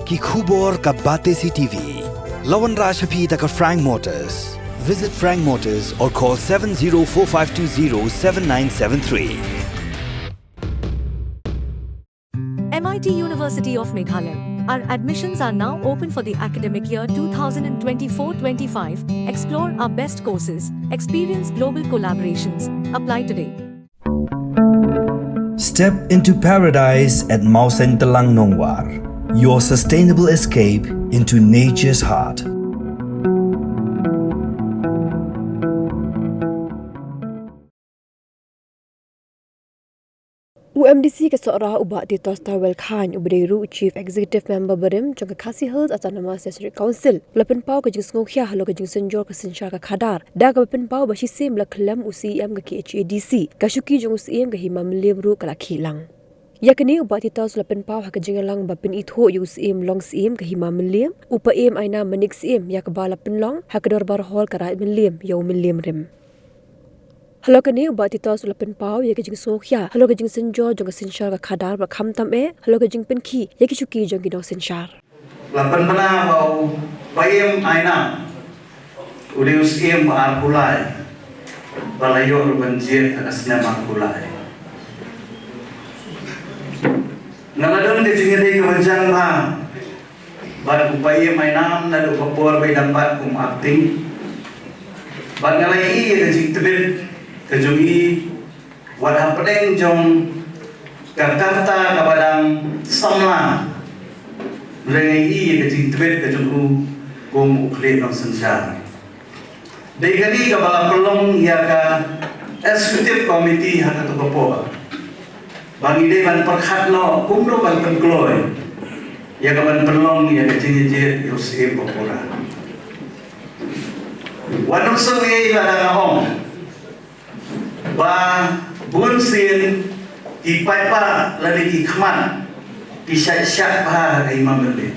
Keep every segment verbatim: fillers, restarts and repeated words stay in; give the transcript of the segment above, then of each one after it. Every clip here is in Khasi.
Ki khubor ka Batesi T V. La wanrah sha phi da ka Frank Motors. Visit Frank Motors or call seven zero four five two zero seven nine seven three. M I T University of Meghalaya. Our admissions are now open for the academic year two thousand twenty-four twenty-five. Explore our best courses, experience global collaborations. Apply today. Step into paradise at Mawsyntelang Nongwar, your sustainable escape into nature's heart. U M D C ka Sohra u Bah Titosstarwell Chyne uba dei ruh u Chief Executive Member barim jong ka Khasi Hills Autonomous District Council u la pynpaw ka jingsngewkhia halor ka jingsynjor ka synshar ka khadar da kaba pynpaw ba shisien ba la khlem u Syiem ka K H A D C, ka shuki jong u Syiem ka Hima Mylliem ruh ka la khih lang. Ïa kane u Bah Titos u la pynpaw ha ka jingïalang ba pynithuh ïa u Syiem Long Syiem ka Hima Mylliem, u Paiem Ainam Manik Syiem, ïa kaba la pynlong ha ka Dorbar Hall ka Raid Mylliem ïa u Mylliem Rim. Halor kane u Bah Titos u la pynpaw ïa ka jingsngewkhia halor ka jingsynjor jong ka synshar ka khadar bad khamtam eh halor ka jingpynkhih ïa ki shuki jong ki nongsynshar. La pynbna ba u Paiem Ainam u dei u Syiem ba arphew lai ba la ïoh ruh ban jied ha ka snem arphew lai. Nga la don ka jingïadei kaba jam bha bad u Paiem Ainam naduh ka por ba i dang bat kum acting. Bad nga la ïohi ïa ka jingtbit ka jong i wat hapdeng jong ka karta kaba dang samla. Nga la ïohi ïa ka jingtbit ka jong u kum u khlieh nongsynshar. Dei kane kaba la pynlong ïa ka Executive Committee ha kato ka por ba ngi dei ban pyrkhat noh kumno ban pynkloi ïa ka ban pynlong ïa ka jingïajied ïa u Syiem ba pura. Wat nym sngewsih lada nga ong ba bun sien ki paidbah lane ki khmat ki shait shah bha ha ka Hima Mylliem.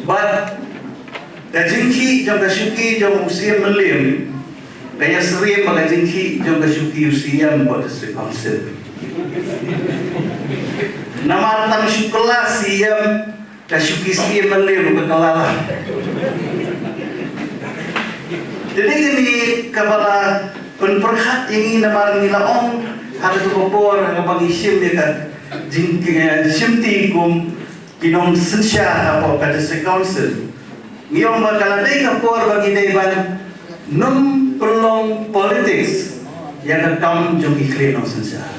Bad ka jingkhih jong ka shuki jong u Syiem Mylliem ka ïasyriem bad ka jingkhih jong ka shuki u Syiem bad District Council. Namar tang shu kylla Syiem ka shuki Syiem Mylliem ka kylla. Te dei kane kaba la pynpyrkhat ïa ngi namar ngi la ong ha kato ka por ha kaba ngi shim ïa ka jing, eh, shimti kum ki nongsynshar hapoh ka District Council. Ngi ong ba ka la dei ka por ba ngi dei ban nym pynlong politics ïa ka kam jong ki khlieh nongsynshar.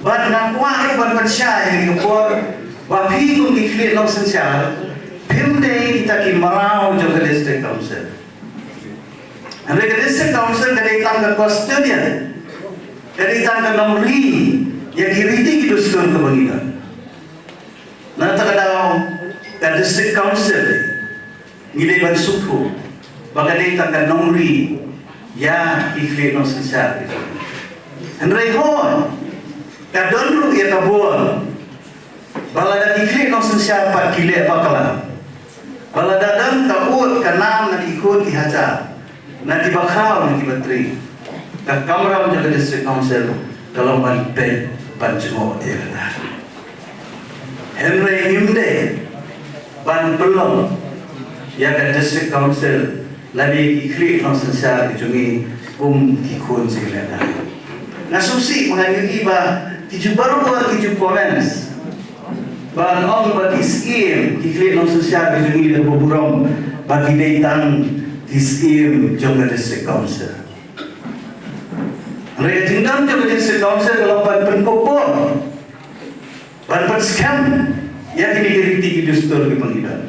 Bad nga kwah ruh ban pynshai ha kane ka por ba phi kum ki khlieh nongsynshar phim dei kita ki mraw jong ka District Council. Hynrei ka District Council ka dei tang ka custodian, ka dei tang ka nongri ïa ki riti ki dustur kaba ngi don. Na kata ka daw ka District Council ngi dei ban sngewthuh ba ka dei tang ka nongri ïa ki khlieh nongsynshar. Hynrei hooid ka don ruh ïa ka bor ba lada ki khlieh nongsynshar pat ki leh bakla, ba lada don ka ud ka nam na ki khun ki hajar, na kiba khraw na kiba tri, ka kamram jong ka District Council ka long ban peit ban jngoh ïa kata. Hynrei ngim dei ban pynlong ïa ka District Council lane ki khlieh nongsynshar ki jong ngi kum ki khun jong ngi. Nga sngewsih ba ngan ïohi ba ki ju baroh ki ju comments ban ong ba ki syiem ki khlieh nongsynshar ki jong ngi da ba burom ba ki dei tang ki syiem jong ka District Council. Hynrei ka jingdon jong ka District Council ka long ban pynkup bor, ban pynskhem ïa kine ki riti ki dustur kiba ngi don.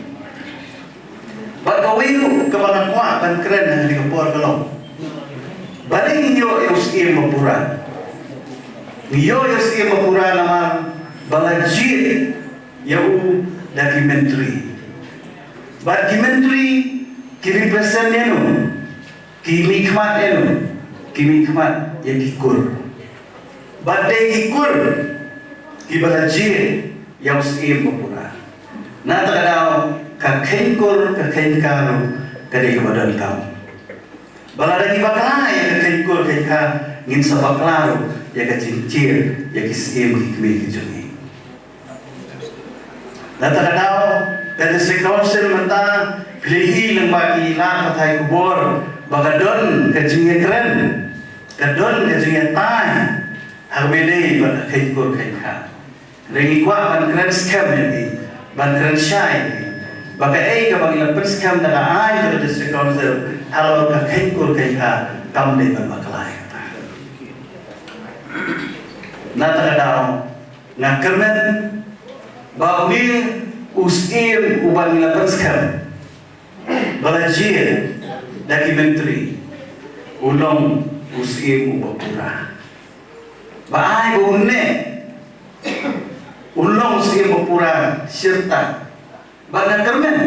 Bad kawei ruh kaba nga kwah ban kren ha kane ka por ka long ba dei ngi ïoh ïa u Syiem ba pura. Ngi ïoh ïa u Syiem ba pura namar ba la jied ïa u da ki myntri. Bad ki myntri ki represent ïa no? Ki mihkhmat ïa no? Ki mihkhmat ïa ki kur. Bad dei ki kur kiba la jied ïa u Syiem ba pura. Na kata ka daw ka kheiñ kur ka kheiñ ka ruh ka dei kaba donkam. Ba lada ngi bakla ïa ka kheiñ kur kheiñ ka, ngin sa bakla ruh ïa ka jingjied ïa ki syiem ki kmie ki jong ngi. Na kata ka daw, ka District Council mynta phi la ïohi lyngba ki lad pathai khubor ba ka don ka jingïakren, ka don ka jingïatai ha kaba ïadei bad ka kheiñ kur kheiñ kha. Hynrei ngi kwah ban kren skhem ïa phi, ban kren shai ïa phi ba kaei kaba ngi la pynskhem da ka aiñ jong ka District Council halor ka kheiñ kur kheiñ kha kam dei ban bakla ïa kata. Na kata ka daw, nga kyrmen ba une u syiem uba ngi la pynskhem ba la jia da ki myntri u long u syiem uba pura. Ba ai ba une u long u syiem uba pura shirta. Ba nga kyrmen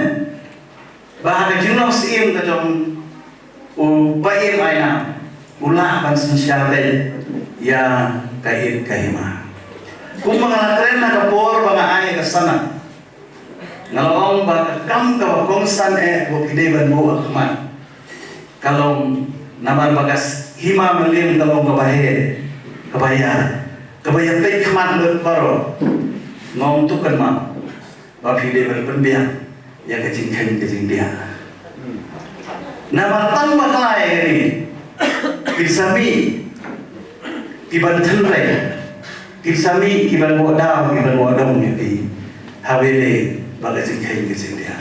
ba ha ka jinglong syiem ka jong u Paiem Aïna u lah ban synshar beit ïa ka ïit ka hima. Kumba nga la kren ha ka por ba nga ai ka sanad, nga la ong ba ka kam kaba kongsan eh ba phi dei ban buh ha khmat ka long namar ba ka s- hima Mylliem ka long kaba heh, kaba ïar, kaba ïapeit khmat lut baroh. Nga ong to kynmaw ba phi dei ban pynbiang ïa ka jingkheiñ ka jingdiah. Namar tang bakla ïa kane, phin sa mih ki ban tynrai, phin sa mih ki ban wad daw, ki ban wad dong ïa phi ha kaba ïadei bad ka jingkheiñ ka jingdiah.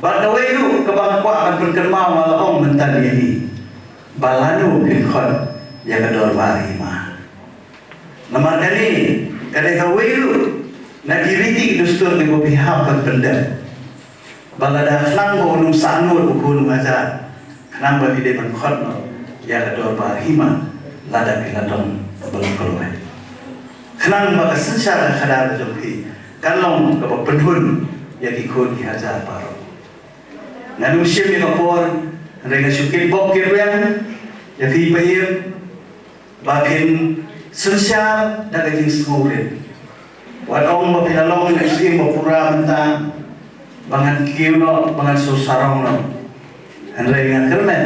Bad kawei ruh kaba nga kwah ban pynkynmaw, nga la ong mynta ïa phi ba lano phin khot ïa ka dorbar hima. Namar kane ka dei kawei ruh na ki riti ki dustur kiba phi hap ban pyndep. Ba lada khnang ba un ym sahnud u khun u hajar, khnang ba phi dei ban khot noh ïa ka dorbar hima lada phi la don ba la kloi. Khnang ba ka synshar ka khadar ka jong phi kan long kaba pynhun ïa ki khun ki hajar baroh. Ngan ym shim ïa ka por, hynrei nga shu kitbok kitrwiang ïa phi Paiem ba phin synshar da ka jingsngewrit. Wat ong ba phi la long u syiem ba pura mynta ba ngan kiew noh, ba ngan shu sarong noh. Hynrei nga kyrmen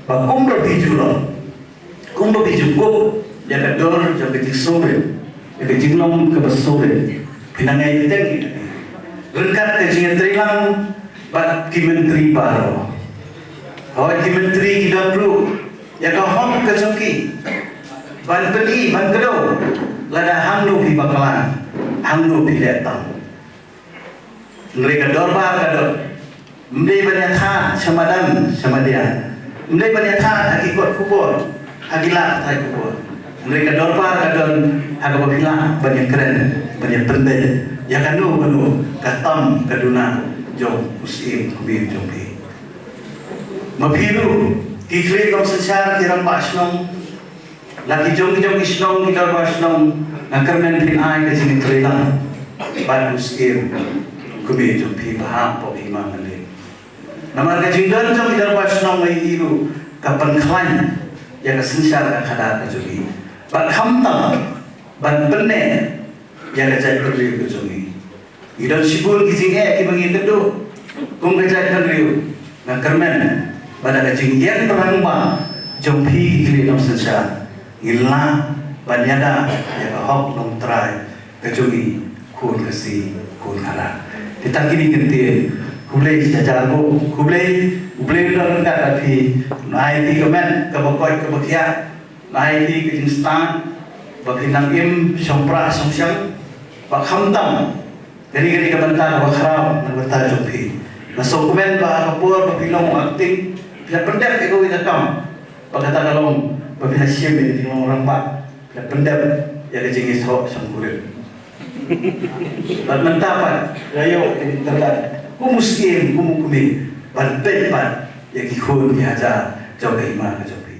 ba kumba phi ju long, kumba phi ju kup ïa ka dor jong ka jingsngewrit, ïa ka jinglong kaba sngewrit, phin nang ïai bteng ïa ka, ryngkat ka jingïatreilang bad ki myntri baroh. Hooid, ki myntri ki don ruh ïa ka hok ka jong ki ban pyni, ban kdew lada hangno phi bakla, hangno phi leh tam. Hynrei ka dorbar ka don. Ym dei ban ïathad sha madan sha madia. Ym dei ban ïathad ha ki kot khubor, ha ki lad pathai khubor. Hynrei ka dorbar ka don ha kaba phi lah ban ïakren, ban ïapynbeit ïa kano kano ka tam ka duna jong u syiem kmie jong phi. Ma phi ruh ki khlieh nongsynshar, ki rangbah shnong, la ki jong ki jong ki shnong, ki dorbar shnong, nga kyrmen phin ai ka jingïatreilang bad u syiem kmie jong phi ba hapoh hima Mylliem. Namar ka jingdon jong ki dorbar shnong ïa i ruh ka pynkhlaiñ ïa ka synshar ka khadar ka jong i. Bad khamtam ban pynneh ïa ka jaitbynriew ka jong i. Ngi don shibun ki jingeh kiba ngi kynduh kum ka jaitbynriew. Nga kyrmen ba da ka jingïeng rangbah jong phi ki khlieh nongsynshar, ngin lah ban ïada ïa ka hok longtrai ka jong ngi, khun Khasi khun Khadar. Kita kine ki ktien. Khublei shihajar nguh, khublei, U Blei un don ryngkat bad phi. Un ai phi ka met kaba koit kaba khiah, un ai phi ka jingstad ba phin nang im shongpra shongshang. Ba khamtam kane, kane ka bynta kaba khraw na ka bynta jong phi. Nga sngewkmen ba ha ka por ba phi long acting, phi la pyndep ïa kawei ka kam, ba kata ka long ba phi la shim ïa ka jinglong rangbah, phi la pyndep ïa ka jingïasoh shongkurim. Bad mynta pat la ïoh ka jingtyrkhong kum u syiem, kum u kmie, ban peit pat ïa ki khun ki hajar jong ka hima ka jong phi.